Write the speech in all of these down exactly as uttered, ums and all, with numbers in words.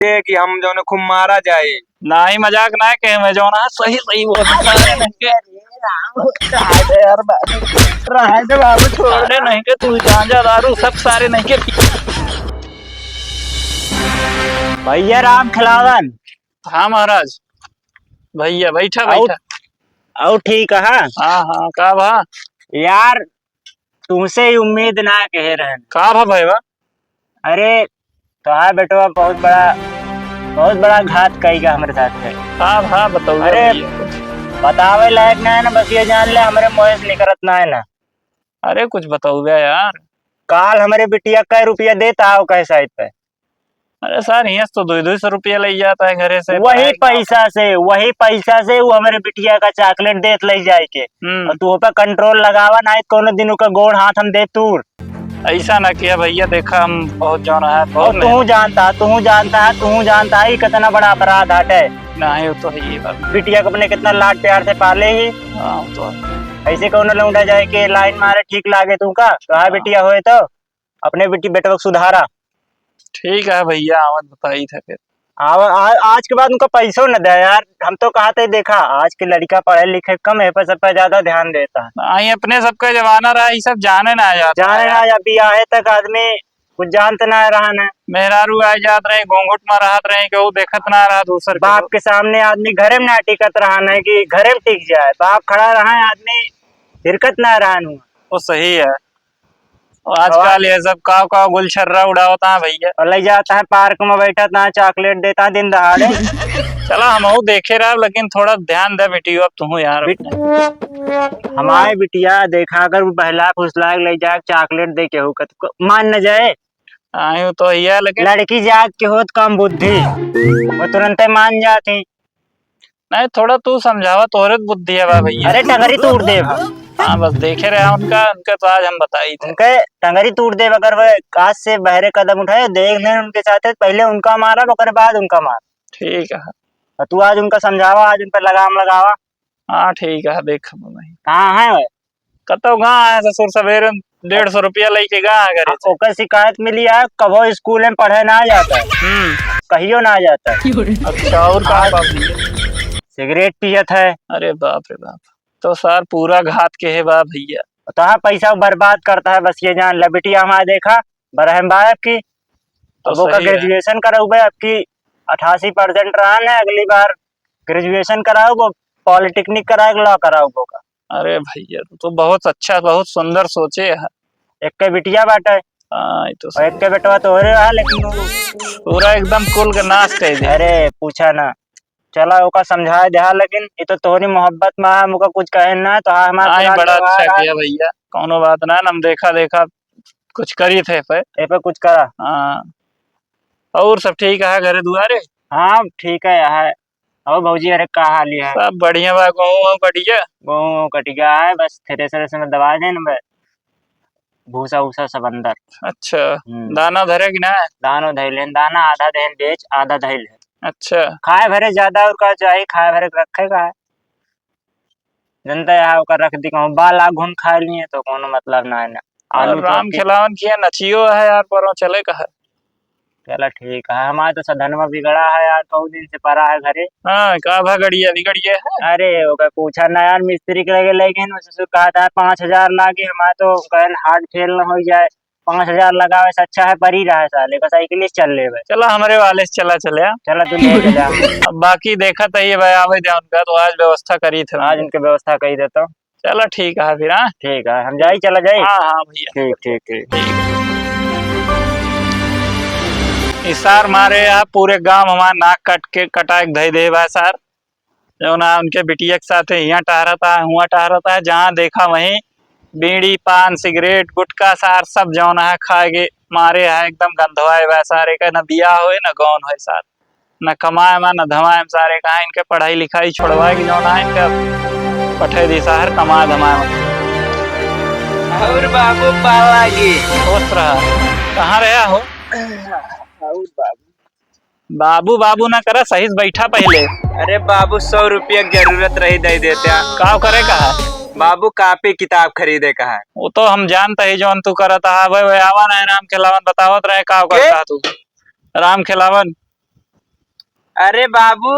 दे कि हम जौन खूब मारा जाए। नाही, मजाक ना कहे, मैं जौन है सही सही बोल रहा है। रहे दे बाबू, छोड़। अरे नहीं के तू गांजा दारू सब सारे नहीं के पी-। भैया राम खिलावन। हाँ महाराज। भैया बैठा, अउ, बैठा। अउ ठीक है। हाँ, हाँ, का भा? यार, तुमसे ही उम्मीद ना कहे रहन। का भा भाई बा? अरे, तोहार बेटवा बहुत बड़ा, बहुत बड़ा घात कइगा हमरे साथ में। का भा बताओ अरे, भैया कुछ। बतावे लायक ना है ना, बस ये जान ले हमरे मुँह से निकरत ना है ना। अरे कुछ बताओ बे यार। काल हमरे बिटिया कै रुपया देता हो कहे साइड पे। अरे सर, हियाँ से तो दो दो सौ रुपया ले जाता है घरे से, वही पढ़ाई का। पैसा से, वही पैसा से वो हमरे बिटिया का चॉकलेट देत ले जाए के। हम्म। और तू ओपे कंट्रोल लगावा, ना तो कोनो दिन ओका गोड़ हाथ हम दे तूर। ऐसा ना किया भैया, देखा हम बहुत जौन है, बहुत और तू मेहनत। जानता, तू जानता है, तू जानता है, ये कितना बड़ा अपराध हटे। नहीं, वो तो है ये बात। बिटिया को अपने कितना लाड प्यार से पाले ही। हाँ, वो तो है। ऐसे कोनो लौंडा जाए के लाइन मारे ठीक लागे तू का? तो हाँ, हाँ। बिटिया होए तो अपने बेटी बेटवा के सुधारा। ठीक है भैया, आवत बताई था फिर। आव-, आ-, आज के बाद उनका पैसो न दे यार। हम तो कहा थे, देखा, आज के लड़का पढ़े लिखे कम है, पर सब पे ज्यादा ध्यान देता है। नहीं, अपने सबका जमाना रहा, ये सब जाने ना जाता जाने है। ना, अभी आए तक आदमी कुछ जानते ना रहा ना। मेहरारू आए जात रहे, घूंघट में रहत रहे, केहू देखत ना रहा दूसर के बाप लोग। के सामने आदमी घरे में ना टिकत रहा ना कि घरे में टिक जाए। बाप खड़ा रहा, आदमी हिरकत ना रहा नु। वो सही है। और आजकल और? ये सब काव काव गुलछर्रा उड़ावता है भैया। और ले जाता है पार्क में, बैठाता है, चॉकलेट देता है दिन दहाड़े। चला, हमहू देखे रहा, लेकिन थोड़ा ध्यान दे बेटी, अब तू यार। बिट-, हमारे बिटिया देखा, अगर वो बहला फुसला के ले जाए, चॉकलेट दे के हो, तो मान न जाए। आयो तो ये, लेकिन लड़की जात के होत कम बुद्धि, वो तुरंते मान जाती। नहीं, थोड़ा तू समझावा, तोहरे तो बुद्धि है बा भैया। अरे, टंगरी तूड़ देब हम। हाँ, बस देखे रहे उनका, उनका तो आज हम बताई थे। उनके टंगरी तूड़ देब, अगर वो आज से बहरे कदम उठाए, देख लें उनके साथे, पहले उनका मारब, ओकरे बाद उनका मार। ठीक है। और तू आज उनका समझावा, आज उन पर लगाम लगावा। हाँ, ठीक है, देखब नहीं। कहाँ है वो? कतौ गा है ससुर, सवेरे डेढ़ सौ रुपया लेके गा है घरे से। ओकर शिकायत मिली है, कबो स्कूल में पढ़े ना जाता है। हम्म। कहियो ना जाता है। अच्छा, और का हाँ। बात है? सिगरेट पियत है। अरे बाप रे बाप, तो सार पूरा घात के है बा भैया। तो हाँ, पैसा बर्बाद करता है, बस ये जान ले। बिटिया हमारे देखा, बरहम बाप की, तो अब ओका सही है। ग्रेजुएशन कराउबे, अब की अठासी परसेंट रहा है, अगली बार ग्रेजुएशन कराउब, पॉलिटेक्निक कराउब, लॉ कराउब ओका। अरे भैया, तू तो बहुत अच्छा, बहुत सुंदर सोचे है। एक के बिटिया बाटे। हाँ, ये तो और सही एक के बेटवा तोहरे रहा, लेकिन वो पूरा एकदम कुल के नाश कर दे। अरे, पूछा ना। चला, ओका समझाए देहा, लेकिन ये तो तोहरी मोहब्बत में है, हम ओका कुछ कहे ना, तो हाँ, हमारा हाँ, ये फिलहाल बड़ा त्योहार अच्छा है। किया भैया, कौनो बात ना, हम देखा देखा कुछ करी थे पे। ए पे कुछ करा। हाँ, और सब ठीक है घरे दुआरे? हाँ, ठीक है, है। और भौजी, अरे, का हाल है? सब बढ़िया बा, गेहूं वहूं कटिया? गेहूं वहूं कटिया है, बस थ्रेसर से में दबा देन बे, भूसा उसा सब अंदर। अच्छा, हम्म। दाना धरे कि ना? दानो धैलेन, दाना आधा देन बेच, आधा धैलेन। अच्छा। खाए भरे ज्यादा और का चाही, खाए भरे रखे का है। जनता यहाँ ओकर रख दी, कहूँ बाल आ घुन खा लिए तो कोनो मतलब ना है ना। आलू और तो राम अबकी खिलावन किया नचियो है यार, परो चले का है। चला ठीक है, हमारे तो सधनवा बिगड़ा है यार, बहुत दिन से पड़ा है घरे। हाँ, का भा गड़िया बिगड़िया है? अरे, ओकर पूछा ना यार, मिस्त्री के लगे ले गए, ससुर कहा था पाँच हजार लागे, हमारे तो कहन हार्ट फेल न हो जाए, पाँच हजार लगावे से अच्छा है परी रहा है साले का, साइकिल से चल लेवे। चला, हमरे वाले से चला, चले आ। चला, तू ले चला। अब बाकी देखा तो ये भाई आवे दे उनका, तो आज व्यवस्था करी थे आज उनके। उनके व्यवस्था करी देता हूँ। चला, ठीक है फिर, हाँ? ठीक है, हम जाई, चला जाई। हाँ, हाँ भैया। ठीक, ठीक, ठीक। ठीक। इसार मारे आप पूरे गांव हमार नाक कट के, कटाए के धई दे बा सार। जौन है उनके बिटिया के साथे हियाँ टहरत है, हुआँ टहरत है, जहाँ देखा वहीं बीड़ी, पान, सिगरेट, गुटखा सार सब जौन है खाए के मारे है, एकदम गंधवाए बा सार। एकर न बियाह होए, न गौन होए सार, न कमाए मा, न धमाए मा सारे। कहाँ इनके पढ़ाई लिखाई छोड़वाए कि जौन है इनका पठे दी सार कमाए धमाए मा। और बाबू पालागी। खुश रहा। कहाँ रहा हो? और बाबू बाबू बाबू ना करा, सही से बैठा पहले। अरे बाबू, सौ रुपया के जरूरत रही, दे देते हैं। का करे का है? बाबू, कापी किताब खरीदे का है। वो तो हम जानते ही जौन तू करत है। भाई, भाई, आवा ना, राम खेलावन बतावत रहे का के? करता तू। राम खेलावन। अरे बाबू,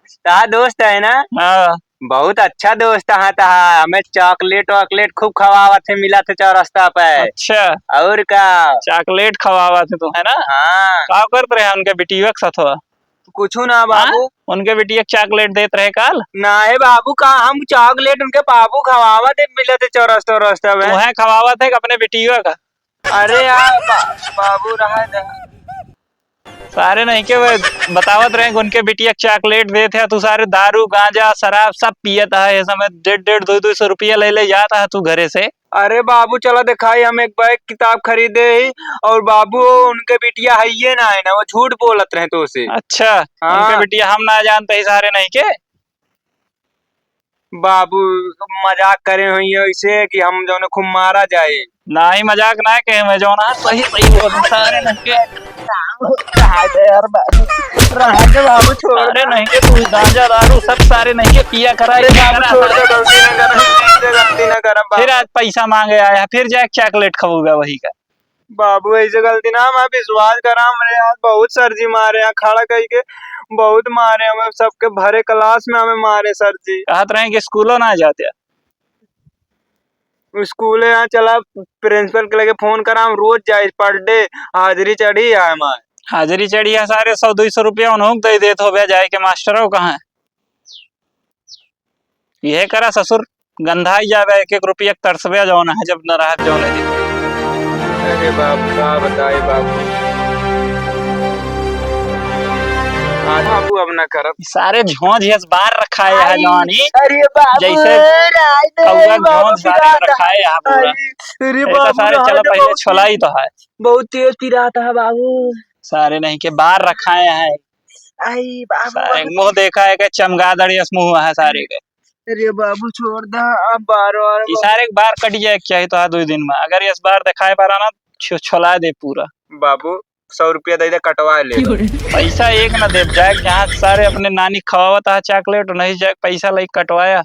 तहा दोस्त है ना? हाँ। बहुत अच्छा दोस्त है तहा, हमें chocolate वॉकलेट खूब खवावत है, मिलत है चौरस्ता पे। अच्छा। और का? Chocolate खवावत है तू, है ना? हाँ। का करत रहे उनके बिटिया के साथ हुआ? कुछु ना बाबू। हाँ? उनके बिटिया के chocolate देत रहे काल? नाहीं बाबू, का हम chocolate उनके बाबू खवावत है, मिलत है चौरस्ता, चौरस्ता में। तू है खवावत है कि अपने बिटिया का? अरे यार बा-, बाबू रहा दे। सारे नहीं के वे बतावत रहे कि उनके बिटिया के chocolate देत है, तू सारे दारू, गांजा, शराब सब पियत है। ये समय डेढ़, डेढ़, दो, दो सौ रुपया ले, ले जात है तू घरे से। अरे बाबू, चला देखाई, हम एक बैग किताब खरीदे ही, और बाबू, उनके बिटिया हइये ना है ना, वो झूठ बोलत रहे तो से। अच्छा, हाँ। उनके बिटिया हम ना जानते ही सारे नहीं के। बाबू, मजाक करे होइहें ऐसे कि हम जौन खूब मारा जाए। नाहीं, मजाक ना कहे, मैं जौन है सही सही बोल सारे नहीं के। रहा दे यार बाबू, रहा दे बाबू, छोड़। सारे नहीं के तू गांजा दारू सब सारे नहीं के पिया करा, अरे पिया बाबू, करा। छोड़ दे, गलती ना करब, गलती ना करब बाबू। फिर आज पैसा मांगे आया, फिर जाके chocolate खाऊगा वही का। बाबू, ऐसे गलती ना, हमें विश्वास करा, हमरे यार बहुत सर जी मारे हैं, खड़ा कई के बहुत मारे हमें, सबके भरे class में हमें मारे सर जी। कहत रहे कि स्कूलो ना जाते। स्कूले यहाँ चला, principal के लगे phone करा, हम रोज जाए, per day हाजिरी चढ़ी है हमारे। हाजिरी चढ़ी है सारे, सौ दो सौ रुपया उन्हों के दे देत हो भैया, जाए के मास्टरों कहाँ है? यह करा ससुर, गंधाई जावे, एक एक रुपया के तरसबे जौन है, जब न रहत जौन है। अरे बाबू, का बताई बाबू। आज बाबू अब ना करब। ई सारे झोंझ यस बार रखाए है अरे, जवानी। अरे बाबू, जैसे राय दे कौआ बाबू, झोंझ सारे पिरात रखाए है पूरा। अरे, अरे ऐसा बाबू, सारे राय चला दे पहले बाबू। छोलाई तो है। बहुत तेज पिरात है बाबू। सारे नहीं के बार रखाए हैं। आई बाबू, सारे बाबू। मुंह देखा है के चमगादड़ यस मुंह है सारे के। अरे बाबू, छोड़ दा, अब बार बार ई बाबू। सारे एक बार कट जाए के चाही तो है दो दिन में। अगर यस बार दिखाए पारा ना, छो-, छोला दे पूरा। बाबू, सौ रुपया दे दे, कटवा ले। पैसा एक ना दे, जाए जहाँ सारे अपने नानी खवावत है chocolate, नहीं जाए पैसा लई कटवाया।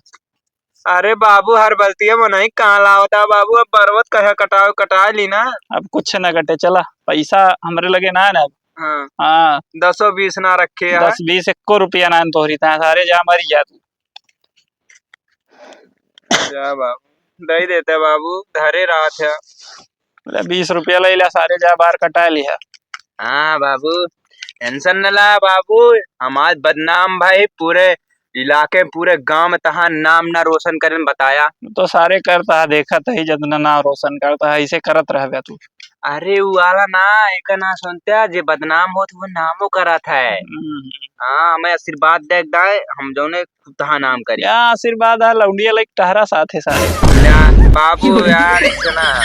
अरे बाबू, हर बल्तिया में नहीं कहाँ लावता बाबू, अब बरवत कहे कटावे, कटा ली ना। अब कुछ ना कटे, चला, पैसा हमरे लगे ना है ना। हाँ। हाँ। दसो बीस ना रखे है। दस बीस एको रुपया ना है तोहरी, तहाँ सारे जा मरी जा तू। जा बाबू, दे देते बाबू, धरे रहा था। ले, बीस रुपया ले ला, सारे जा बार कटा लिहा। हाँ बाबू, tension न ला बाबू, हमार बदनाम भाई पूरे इलाके में, पूरे गांव में तहार नाम ना रोशन करें बताया। तो सारे करता है, देखत ही जतना नाम रोशन करता है, ऐसे करत रहबे तू। अरे उ वाला ना, एका ना सुनते, जे बदनाम होत वो नामो करत है। हम्म। हाँ, हमें आशीर्वाद दे दाए, हम जौने तहा नाम करी। या आशीर्वाद है, लौंडिया लाइक टहरा साथ है सारे। या, बाबू यार, इतना।